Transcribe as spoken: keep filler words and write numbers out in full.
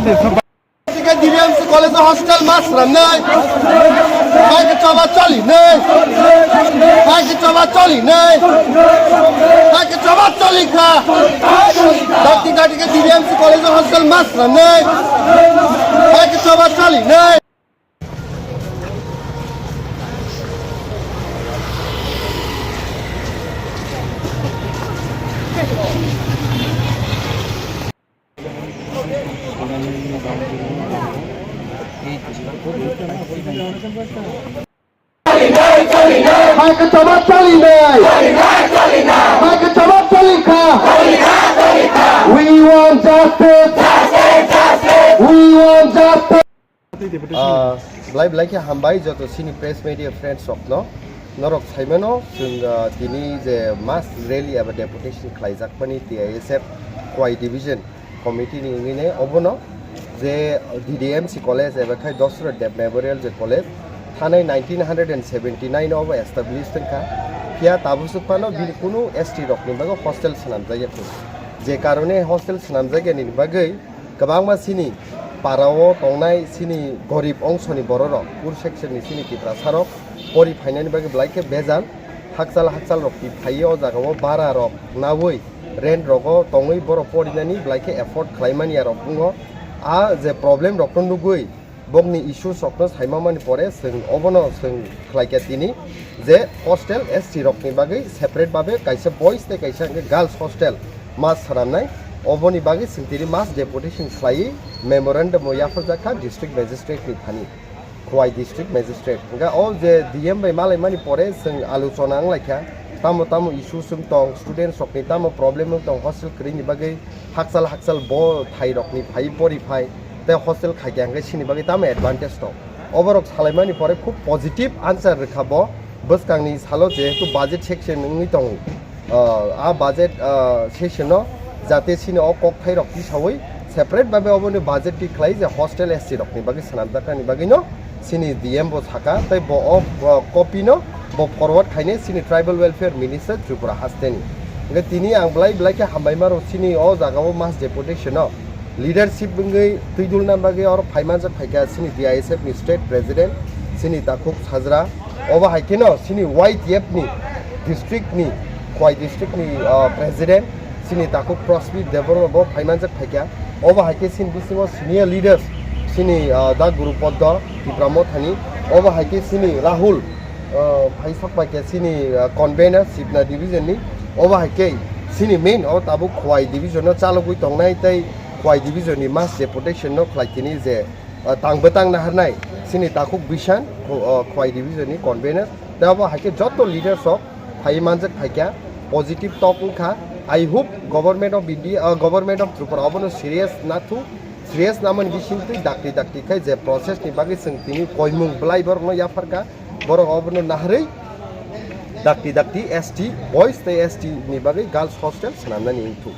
Tike D D M C college hostel mas ramnai. Hai ke choba choli nai. Hai ke choba choli nai. Hai ke choba choli kha. Dakti dakti ke D D M C college hostel mas ramnai. Hai ke choba choli nai. Hai ke choba choli nai. Hai ke choba choli kha. We want justice. We want justice. Ah, belai belai khe hambai joto sini press media friends rokno. Norok saimano chwng, ah, tini je mass rally eba deputation khlaijakmani T I S F Khowai division committee ni wngwi ne obono je D D M C college eba khai Dasarath Deb Memorial je college thanai nineteen hundred and seventy nine obo establish wngkha. Phiya tabuk phano bini kunu S T rokni bagwi hostel swnamjakya phuru. Je karone hostel swnamjakya nini bagwi kwbangma sini para o tongnai sini gorib ongsoni bororok, poor section ni sini Tiprasarok pori phainani bagwi belai khe bejal. Hakchal hakchal rok ti phaiwi o jaga o bara rok nawi rent rogo tongwi borok porinani belai khe afford khlaimani arok wngo. A je problem rokno nugwi bokni issues rokno saimamani pore chwng obono chwng khlaikha tini je hostel S T rokni bagwi separate babe kaisa boys tei kaisa hwnkhe girls hostel mas swnamnai. Oboni bagwi chwng tini mass deputation khlaiwi memorandum o yapharjakha district magistrate ni thani. Khowai District Magistrate. Hingke o je D M bai malaimani pore chwng alochona wnglaikha, tamo tamo issue chwng tong, students rokni tamo problem wng tong, hostel kwrwini bagwi hakchal hakchal bo thai rokni phai pori phai, tei hostel khaikha hingke chini bagwi tamo advantage tong. Oborok salaimani pore khub positive answer rwkha bo, bwskangni salo jehetu budget section wngwi tongo. Ah, a budget, ah, session no jate chini o kok thai rok tisawi separate babe oboni budget ti khlai je hostel S T rok ni bagwi swnamjaknani bagwi no chini D M bo saka tei bo o, o copy no bo forward khaine chini tribal welfare minister Tripura haste ni. Hingke tini ang belai belai khe hambai maro chini o jaga o mass deputation no leadership wngwi twi dulna bagwi oro phaimanjak phaikha chini D I S F ni state president chini Takhuk Sajra. Obo hai kheno chini Y T F ni district ni, Khowai district ni, ah, president chini Takhuk Prosmit Debbarma bo phaimanjak phaikha. Obo hai khe chini bisingo senior leaders chini, ah, Da Guru Poddo Tipra Mothani, obo hai khe chini Rahul, ah, phaisak bai khe chini, ah, convener Sibna division ni, obo hai khe chini main o tabuk Khowai division no chalogwi tongnai tei Khowai division ni mass deputation no khlai tini je ah, tang bwtang naharnai chini Takhuk Bishan, Kho-, ah, Khowai division ni convener. Tei abo hai khe joto leaders rok phai manjak phaikha, positive talk wngkha. I hope Government of India, ah, Government of Tripura obono serious nathu, serious namani bisingtwi dakti dakti khai je process ni bagwi chwng tini koimung belai borokno yapharkha, borok obono naharwi dakti dakti S T boys tei S T ni bagwi girls hostel swnamnani wngthuk.